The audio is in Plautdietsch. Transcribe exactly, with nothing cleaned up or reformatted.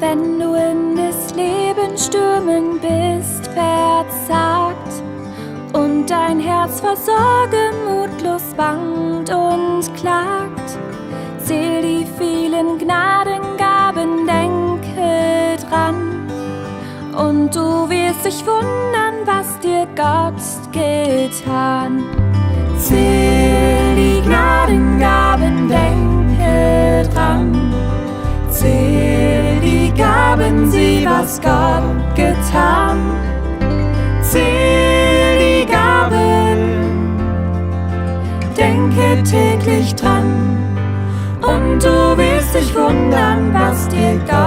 Wenn du in das Leben Stürmen bist, verzagt und dein Herz vor Sorge mutlos bangt und klagt, zähl die vielen Gnadengaben, denke dran. Und du wirst dich wundern, was dir Gott getan. Zähl die Gnadengaben, denke dran. Zähl die Gaben, sieh, was Gott getan. Zähl die Gaben, denke täglich dran. Und du wirst dich wundern, was dir Gott